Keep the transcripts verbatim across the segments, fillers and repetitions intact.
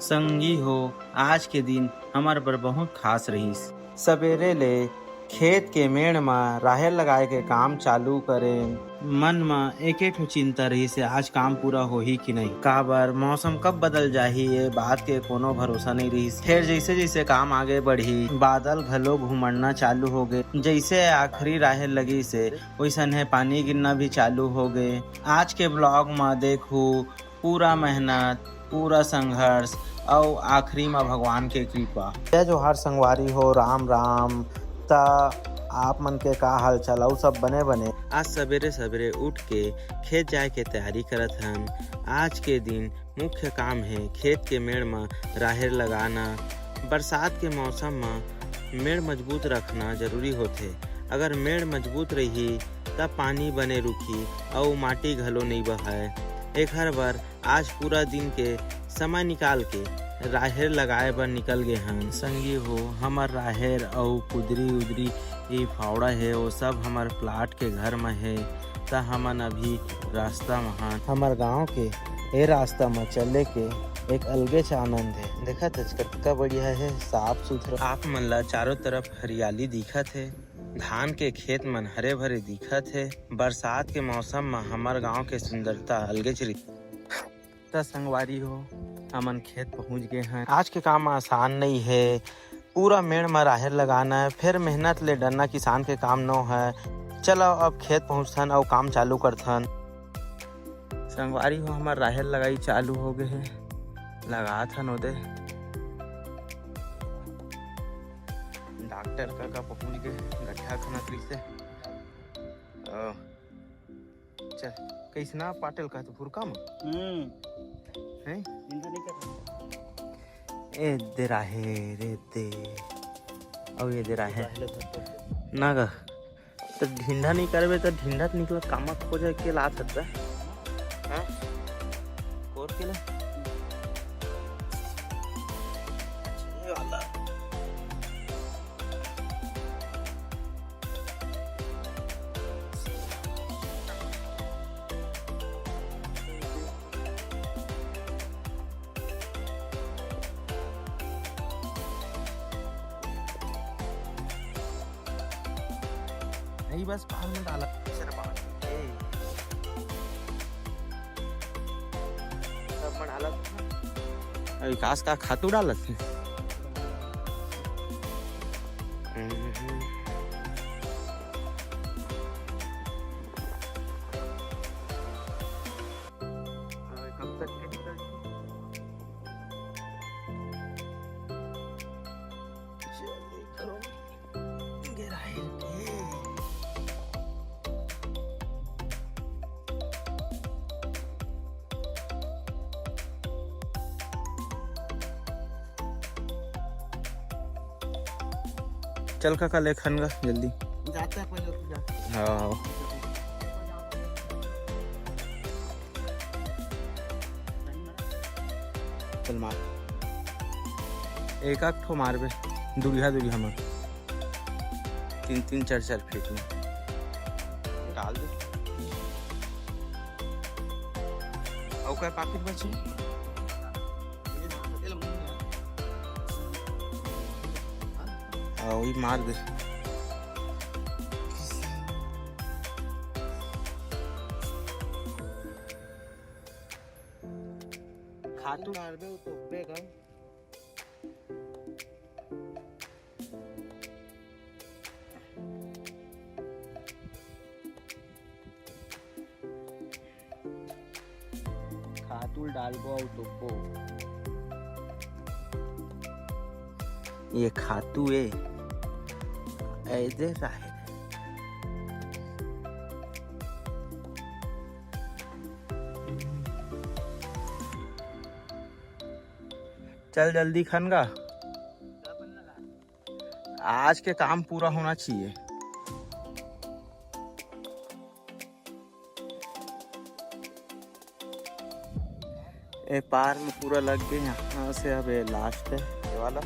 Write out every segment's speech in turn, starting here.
संगी हो, आज के दिन हमर बर बहुत खास रहिस। सबेरे ले खेत के मेड़ म राहेर लगाए के काम चालू करेन। मन म एके ठो चिंता रहिस हे, आज काम पूरा होही कि नहीं, काबर मौसम कब बदल जाही, ये बात के कोनो भरोसा नहीं रहिस। फेर जैसे जैसे काम आगे बढ़ी, बादल घलो घुमड़ना चालू हो गए। जैसे आखिरी राहेर लगिस हे, वैसने पानी गिरना भी चालू हो गए। आज के ब्लॉग म देखू, पूरा मेहनत, पूरा संघर्ष अउ आखिरी म भगवान के कृपा। जय जोहार संगवारी हो, राम राम। त आप मन के का हाल चाल अउ सब बने बने? आज सबेरे सबेरे उठ के खेत जाए के तैयारी करत हन। आज के दिन मुख्य काम हे खेत के मेड़ म राहेर लगाना। बरसात के मौसम म मेड़ मजबूत रखना जरूरी होथे। अगर मेड़ मजबूत रही, त पानी बने रुकी अउ माटी घलो नइ बहय। एखर बर आज पूरा दिन के समय निकाल के राहेर लगाए बर निकल गे हन। संगी हो, हमर राहेर अउ कुदरी उदरी, ये फावड़ा हे, वो सब हमर प्लाट के घर म हे, त हमन अभी रास्ता म हन। हमर गांव के ए रास्ता म चले के एक अलगेच आनंद हे। देखत हच कतका बढ़िया हे, साफ सुथरा। आप मन ला चारों तरफ हरियाली दिखत हे, धान के खेत मन हरे भरे दिखत हे। बरसात के मौसम म हमर गांव के सुंदरता अलगेच रहिथे। त संगवारी हो, हमन खेत पहुंच गए हैं। आज के काम आसान नहीं है, पूरा मेड़ म राहेर लगाना है, फिर मेहनत ले डरना किसान के काम नो है। चलो अब खेत पहुंचथन अउ काम चालू करथन। संगवारी हो, हमर राहेर लगाई चालू हो गए है, लगाथन ओदे। डॉक्टर काका पहुंच गए, गट्ठा खनत रहिसे। ओ, चल, कइसना पाटेल कहत भुरका म? हम्म। हैं? निंदा नहीं करता। ए दे राहेर, ए दे। अउ ए दे राहेर। राहेर धर तो। ना गा। त ढिंढा नहीं करबे त ढिंढा त निकल कामा खोजे के लात हत बे। हाँ? कोर के ले। ये वाला। नहीं, बस पान में डाला। सर, पान। ए। सब में डाला। अभी कास का खातू डालत हे? कब तक के निकल? चल, देखो। गिराइल के। चल काका, ले खन गा जल्दी। जाता है पहले, तू जा। हाँ, हाँ। चल मार। एक आध ठो मारबे, दुरिहा दुरिहा मार। तीन तीन चार चार फीट में डाल दे। अउ काय पाकिट बचे? हाँ, वही मार दे। खातू डालबे, वो तोपबे का? खातू ल डालबो अउ तोपबो। ये खातू ए, ऐदे राहे। चल जल्दी खन गा। आज के काम पूरा होना चाहिए। ए पार में पूरा लग गए, यहाँ से अब ये लास्ट है, ये वाला।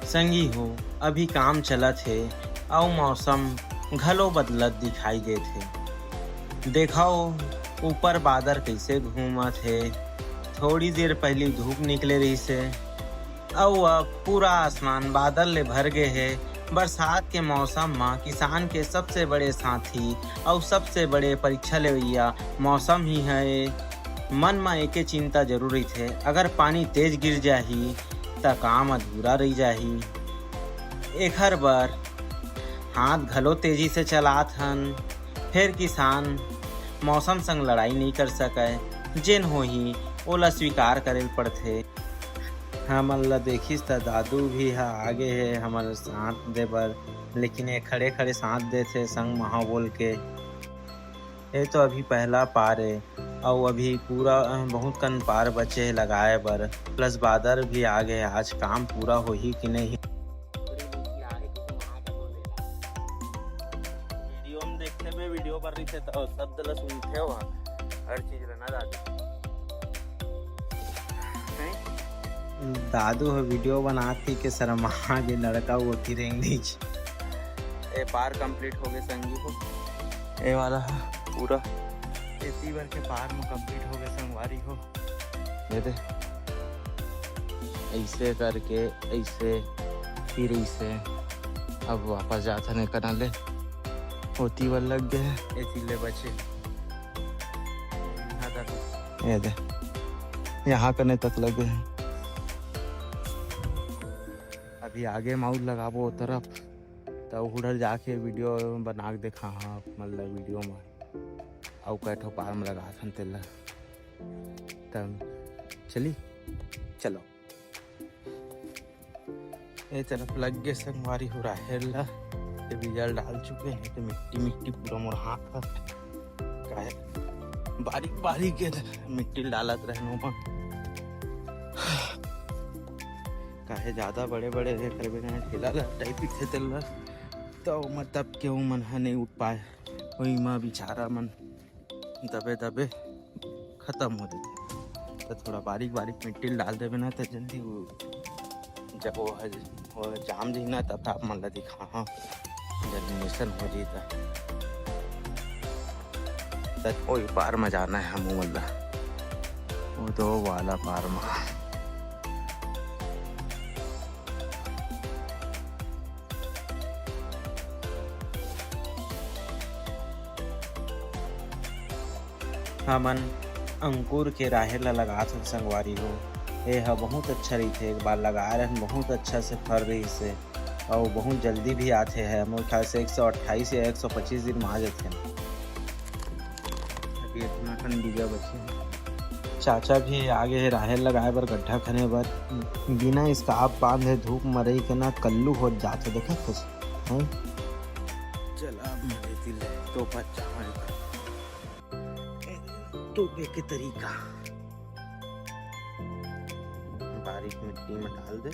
संगी हो, अभी काम चलत हे, अउ मौसम घलो बदलत दिखाई देत हे। देखो, ऊपर बादर कइसे घूमत हे। थोड़ी देर पहिली धूप निकले रहिस हे, अउ अब पूरा आसमान बादल ले भर गे हे। बरसात के मौसम म किसान के सबसे बड़े साथी अउ सबसे बड़े परीक्षा लेवइया मौसम ही हे। मन म एके चिंता जरूर रहिथे, अगर पानी तेज गिर जाही, त काम अधूरा रहि जाही। एखर बर हाथ घलो तेजी से चलात हन, फेर किसान मौसम संग लड़ाई नइ कर सकय, जेन होही, ओला स्वीकार करे ल पड़थे। हमन ल देखिस त दादू भी ह आगे हे हमन ल साथ दे बर, लेकिन ये खड़े-खड़े साथ देथे संग म हव बोल के। ये तो अभी पहला पार ए, अउ अभी पूरा, अ, बहुत कन पार बचे हे लगाए बर, plus बादर भी आ गे हे। आज काम पूरा होही कि नहीं? वीडियो में देखते हुए वीडियो पर रहिथे त शब्द ल सुनथे हो, हर चीज ल ना दादू। नहीं? दादू ह वीडियो बनात ही के शर्मा गे लड़का, वो की रेंग दीच। ए पार complete हो गे संगी हो, ए वाला ह पूरा एती बर के पार म complete हो गे संगवारी हो। ये दे, ऐसे करके, ऐसे, फिर ऐसे। अब वापस जात हन एकना ले, ओती बर लग गे हे, एती ले बचे। हाँ दादू। ये दे, यहाँ कने तक लगे हे। अभी आगे माउस लगाबो ओ तरफ, त उधर जाके वीडियो बना के देखा हाँ, मतलब वीडियो में। अउ कई ठो पार में लगाथन तेला। तब चली, चलो। ए तरफ लग गे संगवारी हो राहेर ला, ये बीजा ल डाल चुके हैं, तो मिट्टी मिट्टी पूरा मोर हाथ ह। काहे बारीक बारीक के मिट्टी ल डालत रहनो मन, काहे ज्यादा बड़े बड़े हे करबे ना, ढेला ला टाइप दिखथे तेला, तो मतलब के वो मन ह नहीं उठ पाए, वही मा बेचारा मन दबे दबे खत्म हो जाथे। तो थोड़ा बारीक बारीक मिट्टी ल डाल देबे ना, तो जल्दी वो, जब वो ह-, वो जाम जाही ना, तब आप मन ला दिखा, हाँ, जर्मिनेशन हो जाही। त तक ओई पार में जाना है हमू मन ला, वो दो वाला पार में। हमन अंकुर के राहेर ला लगात हन संगवारी हो। ए ह बहुत अच्छा रहिथे, एक बार लगाए रहन, बहुत अच्छा से फर रहिस हे, अउ बहुत जल्दी भी आथे है। मोर ख्याल से एक सौ अट्ठाईस या एक सौ पच्चीस दिन में आ जाथे। अभी इतना कन बीजा बचे हे। चाचा भी आगे हे राहेर लगाए बर, गड्ढा खने बर। बिना स्कार्फ बांधे धूप मरई के ना कल्लू होत जात हे, देखत हस, हैं? चल अब मरे दिल तो बच्चा है। तोपे के तरीका, बारीक मिट्टी में डाल दे।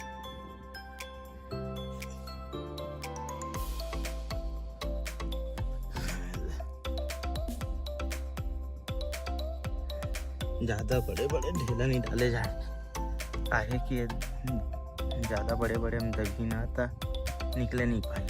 ज्यादा बड़े बड़े ढेला नहीं डाले जाए, काहे कि ये ज्यादा बड़े बड़े में दबी ना, त निकले नहीं पाए।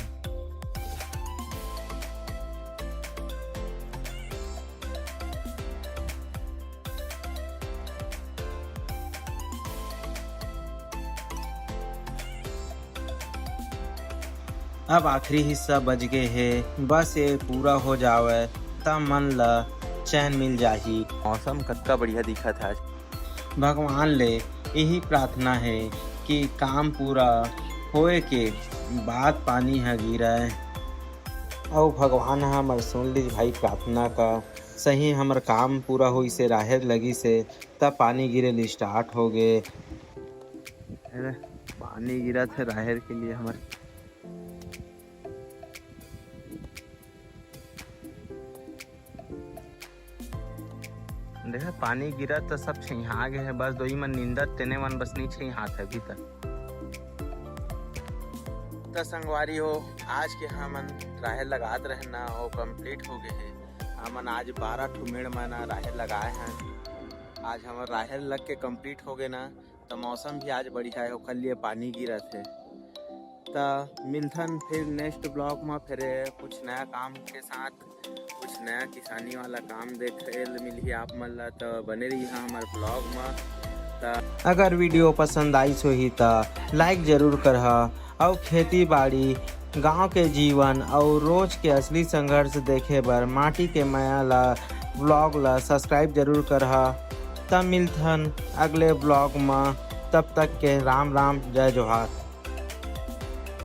अब आखिरी हिस्सा बच गे हे, बस ये पूरा हो जावय, त मन ल चैन मिल जाही। मौसम कतका बढ़िया दिखत हे आज। भगवान ले यही प्रार्थना हे कि काम पूरा होए के बाद पानी ह गिरय। अउ भगवान ह हमर सुन लीज भाई प्रार्थना का, सही हमर काम पूरा होइस हे, राहेर लगिस हे, तब पानी गिरे ल start हो गे। अरे, पानी गिरत हे राहेर के लिए हमर। देखा, पानी गिरा त सब छइहा गे हे, बस दोई मन निंदत तेने मन बस नहीं छइहात हे अभी तक। त संगवारी हो, आज के हमन राहेर लगात रहना, वो complete हो गे हे। हमन आज बारह ठो मेड़ म ना राहेर लगाए हन। आज हमर राहेर लग के complete हो गे ना, त मौसम भी आज बढ़िया हे, ओखर लिए पानी गिरत हे। त मिलथन फिर next vlog म, फिर कुछ नया काम के साथ, कुछ नया किसानी वाला काम देखे ल मिलही आप मन ला। त बने रहिहा हमर vlog म। अगर वीडियो पसंद आइस होही त लाइक जरूर करहा। अउ खेती बाड़ी, गांव के जीवन अउ रोज के असली संघर्ष देखे बर माटी के मया ला, व्लॉग ला सब्सक्राइब जरूर करहा। त मिलथन अगले व्लॉग म, तब तक के राम राम, जय जोहार।